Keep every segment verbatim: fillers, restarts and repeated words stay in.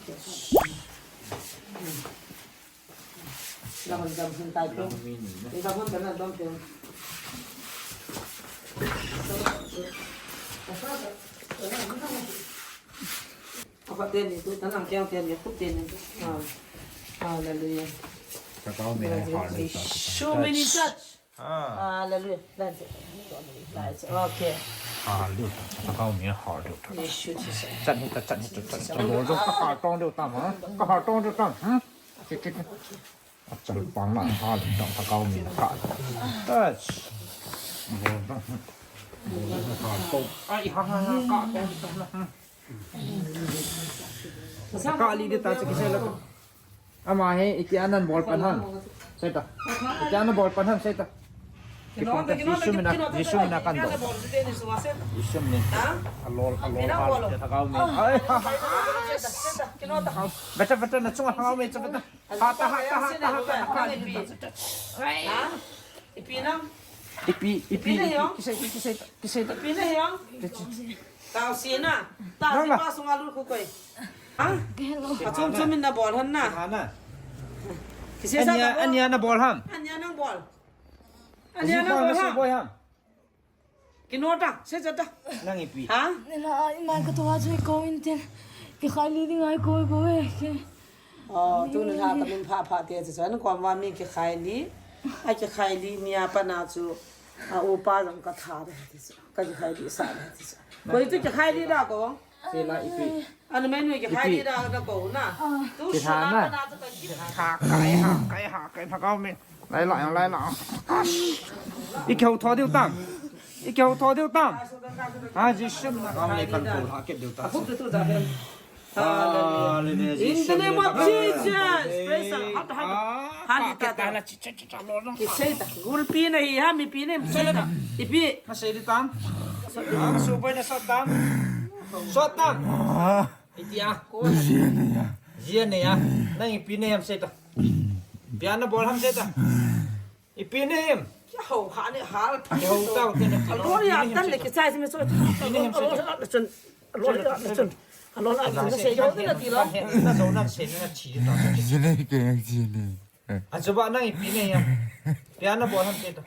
Dam, dam, dam, dam, dam. Apa teni tu, tanang keng teni, khup teni tu. Ah. Hallelujah. Thagau mi hai hal deu ta. Show me in church. Ah. Hallelujah. That's it. That's it. Okay. Hal deu ta. Thagau mi hal deu ta. Yes, shoot, shoot, shoot. Chan hita, chan hita, chan hita. Bol deu ta, kahal tong deu ta ma. Kahal tong deu ta. Hmm? Chit, chit. Achal pang na hal deu ta, thagau mi na ka. Touch. Bol deu. Bol deu kahal tong. Ai, ha, ha, ha, kahal tong deu ta na. Hmm. Ka li di ta, chiki sei la. Ama hi, iti anan bol pan han. Sei ta. Iti anan bol pan han, sei ta. Kipon ta, Jisu mina, Jisu mina kan do. Jisu mina. Alol, alol, alol, thagau mi. Ai, ha, ha. Beta, beta, na chunga thagau mi, beta. Ha ta, ha ta, ha ta, ha ta, ha ta. Ipi na? Ipi, ipi, ipi, kisei, kisei, kisei. Ipi na hiong? Tao si na. Ta si pa sunga lut khu koi. Ha? Achom chom in na bol han na. Hana. Kisei sa ania, ta bol. Ania na bol ham. Ania nang bol. Ania nang bol ham. Boi ham. Kino ta, se ta. Nang ipi. Ha? Nila, ima ka to ha choi ko in ten. Kikhai li ding ai ko ko e. Ke. Oh, tu ni ha ka min pha pha te chu. An kom wa mi kikhai li. A kikhai li mi a pa na chu. A upa jong ka tha de ti chu. Ka kikhai li sa de ti chu. Ko tu kikhai li da ko. Sila ipi. Anu menu kikhai li da da ko na. Tu sila na. Ka na chu ka kikhai. Ha, kai ha, kai ha, kai thagau mi. Lai la, lai la. I kihou tho diu tam. I kihou tho diu tam. Ha, Jisu mina. Ka le kan ko ha ke diu ta. Hallelujah. Hallelujah. In the name of Jesus. Praise the Lord. Hallelujah. Kisei ta. Gulpi na hi ha, mipi na hi sei ta. Ipi. Ma sei di tam. Su pai na sot tam. Sot tam. Itia. Jia ne ya. Jia ne ya. Nang ipi ne ham sei ta. Ipi ana bol ham sei ta. Ipi ne ham. Kihou ha ne hal. Kihou tau te na. Alol ya tan le kichai si me so. Ipi ne ham sei ta. Alol ya tan le chun. Alol ya tan le chun. Alol ya tan le sei. Kihou te na ti lo. Na zo na sei na chi ta. Jia ne ke jia ne. Achuba nang ipi ne ham. Ipi ana bol ham sei ta.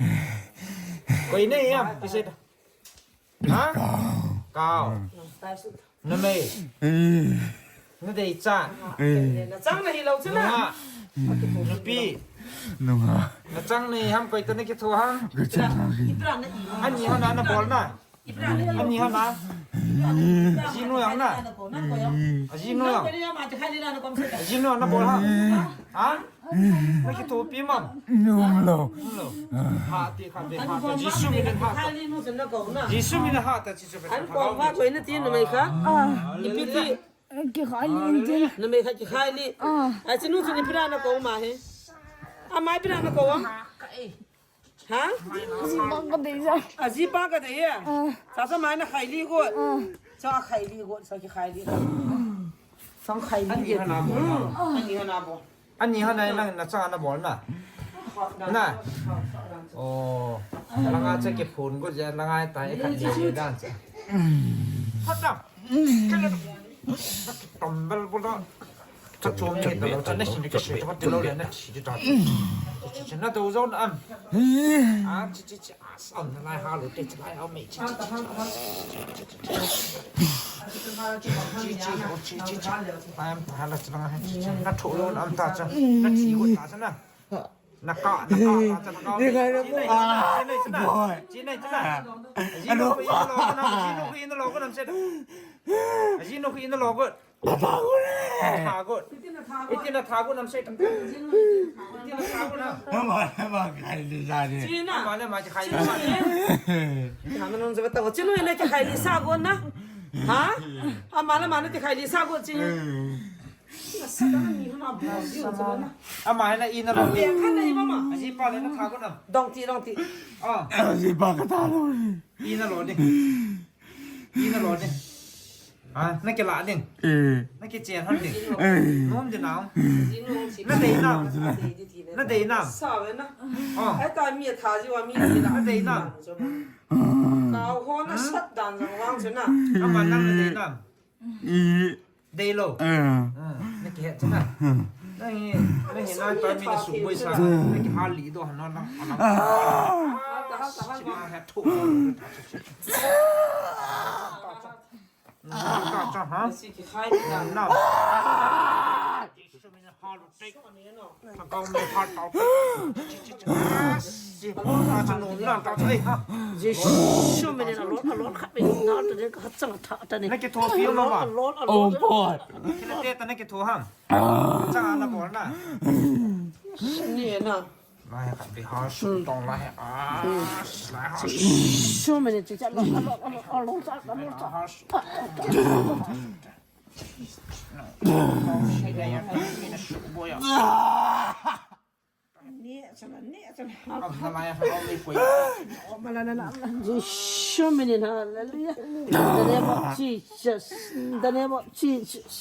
Koi ne ham, kisei ta. Ha? Kau. Kau. Numei. Eh. Nadei cha. Eh. Na chang na hi lo chu na. Nungah. Nupi. Nungah. Na chang na hi ham koi ta na kitho ham. Ka chang na hi. Ani hana na bol na. Ani hana. Ajinu yang na. Ajinu yang. Ajinu yang na bol ha. Ha? Na kithopi mam. Nung lo. Nung lo. Ha ti kha de ha ta. Jisu mina ha ta. Jisu mina ha ta Jisu mina. An ko ma ko ina ti numei kha. Ipi ti. Kikhai li. Numei kha kikhai li. Achinu chu ni ipi ra na ko ma he. Ama ipi ra na ko wa. Ha? Aji pa ka dei sa. Aji pa ka dei ya. Sa sa mai na khai li ko. Sa khai li ko, sa kikhai li. Sa khai li ko. Ani hana bol. Ani hana bol. Ani hana nang na chang na bol na. Na. Oh. Langa che kiphun ko je langa ta e khat je dan che. Hot na. Tombel bol da. Cha chom ni ta lo, cha na hin ka sui ta, ti lo le na thi ta. Cha na do zon am. A chi chi chi a san na lai ha lo te chi lai a me chi chi chi. Chi chi ho chi chi chi. Am pa la cha na ha chi chi. Na tho lo am ta cha. Na thi ho ta cha na. Na ka, na ka, na ka, na ka. Ni ka na mo. Ah, boy. Chin nei, chin nei, chin nei. Ano pa? Ajinu ko ina lo ko nam se. Ajinu ko ina lo ko. Tha ko ne. Tha ko. Iti na tha ko nam se. Iti na tha ko nam. Nama, nama, khai di sa ne. Chin na. Ama le ama khai di sa ne. Nama nung se ba ta ko. Chin ne khai di sa ko na. Ha? Ama le ama khai di sa ko chin. Ama hi na ina lo ni. Aji pa le na tha ko nam. Dong ti, dong ti. Ah. Aji pa ka tha lo ni. Ina lo ni. Ina lo ni. Ha, na kila ding. Eh. Na kichen hon ding. Eh. Nom ding nau. Na dei nam. Na dei nam. Sa ve na. Oh. Ai ta mi tha ji wa mi ti la. Na dei nam. Ka ho na sat dan jong wang chu na. Ama nang na dei nam. I. Dei lo. Eh. Ah. Naki het chana. Nang hi, nang hi nang ta mi na su boi sa. Naki hal li do han nang. Hal ta, hal ta, hal ta. Chi ma het tho. Ta cha ha. Si ki khai na. Na. Chi su mi na hal te. Thakao me hal tao. Jesu minin a lot, a lot khat minin na ta ne ka chang tha ta ne. Naki tho pi ma ma. A lot, a lot, a lot. Oh boy. Kila te ta naki tho ham. Chang na bol na. Ni na. Lai khat pi ha su tong lai ha. Lai ha. Jesu minin chi cha lot, a lot, a lot, a lot, a lot. Ni cha na, ni cha na. Jesu minin, hallelujah. In the name of Jesus. In the name of Jesus.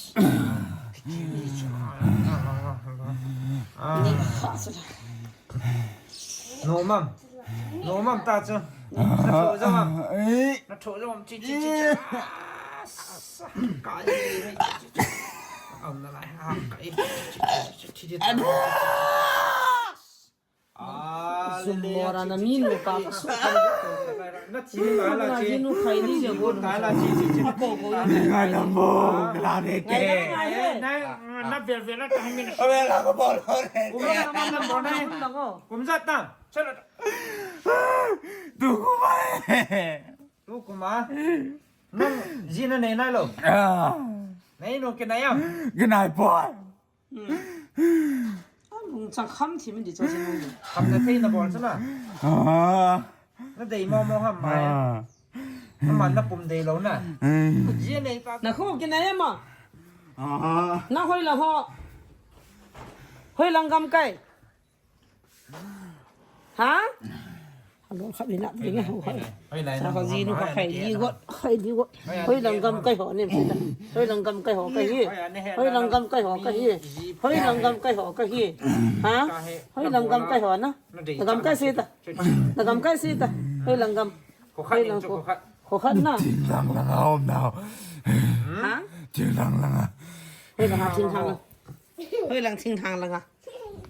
Ni cha na. No mam. No mam ta chu. Na tho jong am. Na tho jong am chi chi chi chi. Kai. Am na lai ha kai. Chi chi chi chi. Ah, le le. Mora na min mo pa ka su. Na chi la la chi. Jinu khai ni le go. Kai la chi chi chi. Ko ko. Ngai na mo, na de ke. Na na vel vel la ta min. Ave la ko bol ho le. Kum ja ta. Chalo. Tu kuma. Tu kuma. Nang ji na nei nai lo. Ah. Nei no ke nai am. Ke nai poi. Hmm. Lung chang kham thi min di cho si nung. Kham na thei na bol chana. Ah. Na dei mo mo ham mai. Ah. Na man na pum dei lo na. Hmm. Ji nei ta. Na khu ke nai am. Ah. Na hoi la ho. Hoi lang gam kai. Ha? Alo khat ni na ding ho hai. Hoi lai na. Sa ka jinu ka khai di got, khai di got. Hoi lang gam kai ho nem sita. Hoi lang gam kai ho ka hi. Hoi lang gam kai ho ka hi. Hoi lang gam kai ho ka hi. Ha? Hoi lang gam kai ho na. Na gam kai sita. Na gam kai sita. Hoi lang gam. Hoi lang ko. Ko khat na. Thing lang lang a om na. Ha? Thing lang lang a. Hoi lang ha thing lang. Hoi lang thing lang lang a.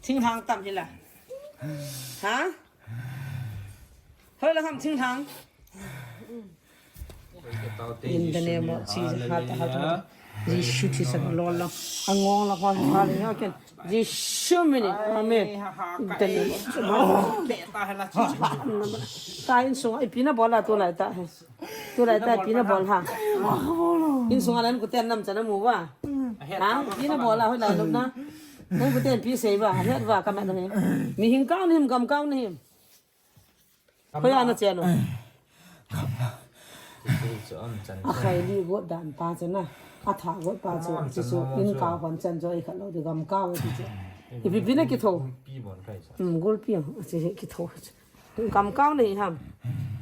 Thing hang tam hi la. Ha? Hoi lang ham thing hang. In the name of Jesus, ha ta ha ta. Jesu Christ lo lo. Angong la hoi ha le ha ken. Jesu minin. Amen. In the name of Jesus. Ta in sung ai pi na bola tu lai ta he. Tu lai ta pi na bol ha. In sung alan ku ten nam chana mu ba. Ha? Pi na bola hoi lai lop na. Nang ku ten pi sei ba, het ba, ka mat na he. Mi hing kau na him, gam kau na him. Hoi ana chen o. A khai li got dan pa chana. A tha got pa chu, chu chu in kau hon chan jo i khat lo de gam kau ti chu. I pi pi na ki tho. Hmm, gol pi ang, chi ki tho. Gam kau na hi ham.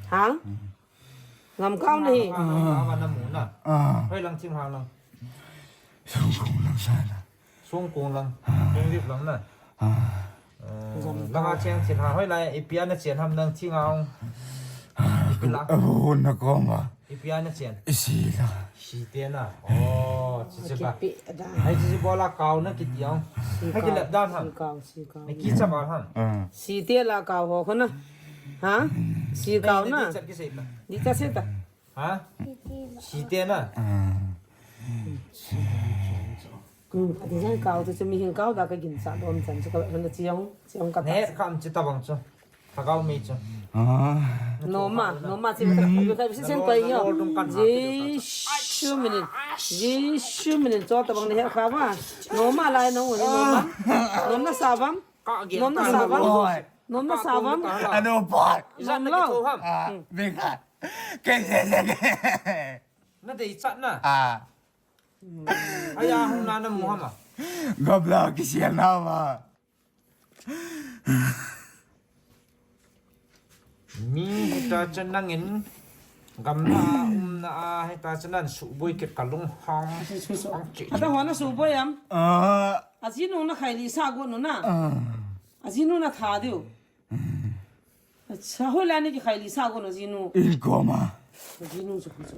Ha? Gam kau na hi. Ah. Hoi lang thing hang lang. Song kong lang sa na. Song kong lang. Kong lip lang na. Ah. Langa cheng chin ha hoi lai, ipi ana chen ham nang thing hang. Ipi la. Abu na kong a. Ipi ana chen. Isi la. Si te na. Oh, chi chi ba. Ai chi chi bola kau na ki tiang. Hai ki lep dan ham. Si kau, si kau. Na ki cha ba ham. Ah. Si te la kau ho ko na. Ha? Si kau na. Di cha ki sei ta. Di cha sei ta. Ha? Si te na. Ah. Hmm, a design kau chu mi hing kau da ka gin sa dom chan chu ka hon chiang, chiang ka ta. Ne kam chi ta bang chu. Thakao mi chu. Ah. Noma, noma chi ka, ka si sen pai yo. Jesu minin. Jesu minin cho ta bang ne he kha ba. Noma lai no ni noma. Nom na sa bam. Nom na sa bam. Nom na sa bam. Ano pa. Nom lo. Ah, beka. Ke ke ke ke. Na dei chat na. Ah. Aya hung na na mu hama. Gabla kisian na ma. Mi hita chan nangin gamla a um na a hita chan nan su boi kit ka lung hang. Hang chi. Ada hona su boi am. Ah. Ajinu na khai li sa go nu na. Ah. Ajinu na tha diu. Acha, hoilai na kikhai li sa ko na jinu. In koma. Jinu chu chu.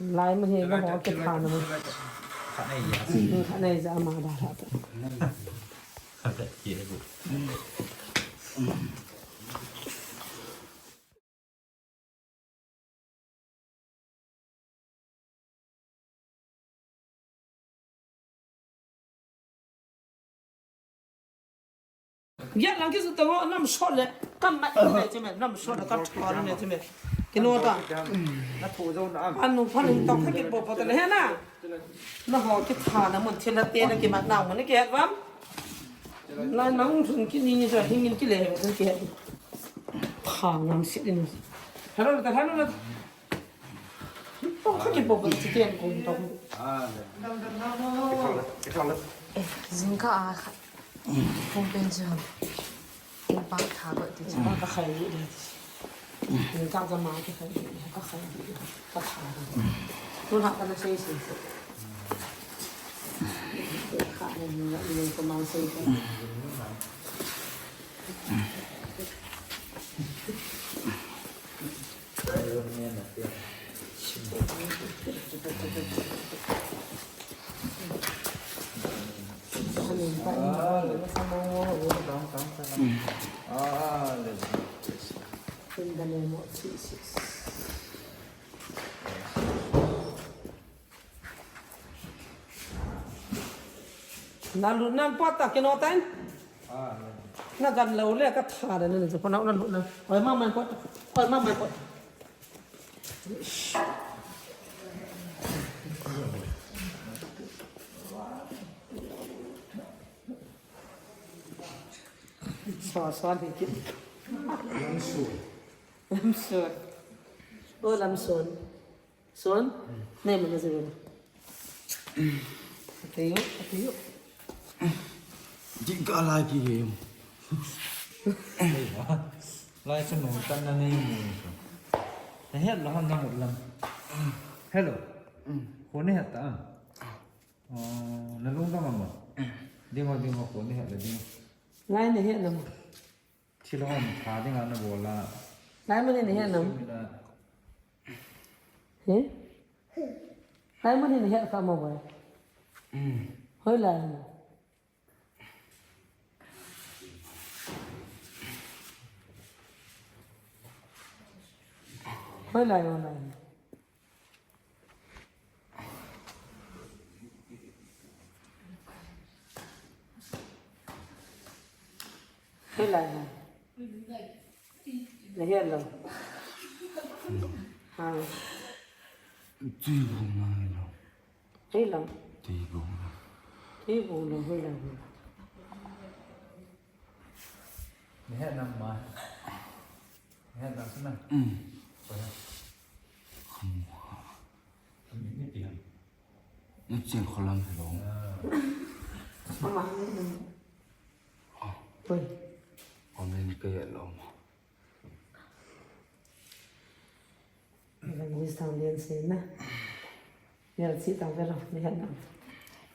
Lai mun hi na ho ke tha na mun. Kha nei ja. Kha nei ja ma da da ta. Gel lang kisu tang o, nam shot le, kam mat le che me, nam shot le, kam thor le che me. Kino ta. Na thu jo na am. Anu phan tong kha ki po po te le he na. Na ho ki tha na mun thila te na ki mat na mun ki het vam. Na nang sun ki ni ni so hing ki le he mun ki het. Pha ngam sit in. Hello, ta hello. Tong kha ki po po chi ken ko tong. Ah, le. Ki thang le, ki thang le. Jingkah a kha. Kong pen chi ham. Kong pa tha ko ti chi. Ma ka khai ni le. Jingkah ka ma ki khai ni, ka khai ni, ka tha. Tu ha ka na sei sei. Kha ni ni ko ma sei ko. Na lut nan pot ta kino tan. Na gan lo le ka tha le na chu pona na lut na. Oi ma man pot. Oi ma man pot. So so ni ki. Lamson. Lamson. O Lamson. Son, nei mana jeng. Atiu, atiu. Jingkah lai ki ge. Lai chu nung tan na nei mu. Na het lo ham na mut lam. Hello. Ko nei het ta. Oh, na lungdam am? Ding ho, ding ho, ko nei het le ding. Lai nei het na mo. Thil hom tha dinga na bol a. Lai mun hi na het nam? Sumina. He? Lai mun hi na het kha mo boi. Hoilai. Hoilai, hoilai. Hoilai. Na het lou. Ha. Tui bung na het lou. Hoilai. Tui bung na. Tui bung na hoilai. Na het nam ma. Na het nam sina. Ko na. Kham. Ni ti ham. Ni chen kholam hello. Ama ni. Oi. Amen ke ya lo. Evangelist Thanglen Sena. Mial si tang velo, mial na.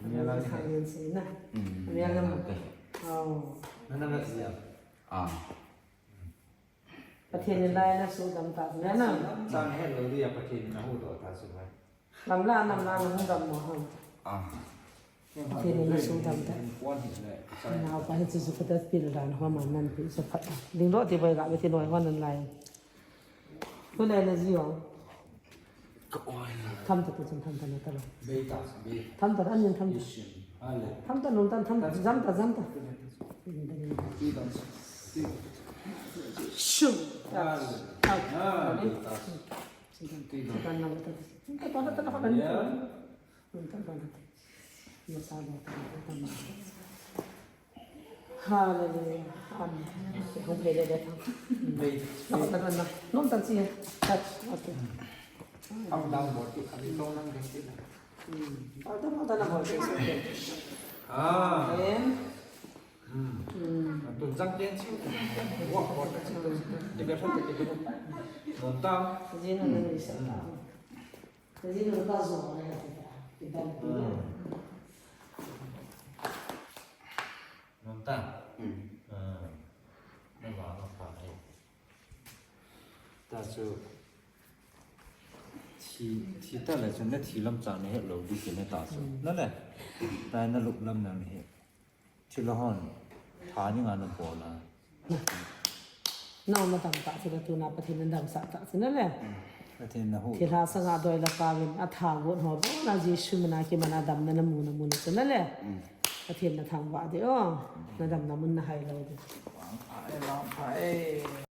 Mial na. Evangelist Thanglen Sena. Mial na. Oh. Nana na siya. Ah. Pathen in lai na sudam ta, na na. Sudam ta he lo dia Pathen in na huhdoh ta chu vai. Lamla, namla na hung dam mo ham. Ah. Pathen in na sudam ta. Naopa hi chu chu kata pil dan ho man nan pi chu phat. Ding lo ti boi ga mi ti noi ho nan lai. Tu lai na ji ho. Ka oi na. Tham ta tu chun tham ta na ta lo. Bei ta, bei. Tham ta an nin tham ta. Isin. Ale. Tham ta nun tan tham ta jam ta jam ta. Ti dam. Ti dam. Shum. Ale. Ale. Ta. Ti dam. Ti dam. Ta na ta. Ta ta ta ta. Ya. Nun tan ta ta. Ya sa lo ta ta. Hallelujah. Amen. Hung phei le le thang. Bei. Na, na, na, na. Nom tan si. Touch. Okay. Am dang bot ki khali tong nang dang ki. Hmm. Al dang, al dang na bot ki. Ah. Amen. Hmm. Hmm. Tun jang ten si. Wa bot ki. Ti ka thon ti ka thon. Nom tan. Jin na ni sa ta. Jin na ka zo na ya ti ta. Ki dang ti. Hmm. Nom tan? Hmm. Ah. Na ba na pa ai. Ta chu. Thi, thi ta le chun na thi lam cha na het lo di ki na ta chu. Na le. Ta na lup lam na na het. Thi lo hon. Tha ni nga na bol a. Na na dam ta chu la tu na Pathen na dam sa ta chu na le. Pathen na hu. Thi la sa nga doi la pa vin a tha got ho bo na Jesu mina ki mana dam na na mu na mu na chu na le. Pathen na thang va de o. Na dam na mun na hai lo de. Ai, lam pa e.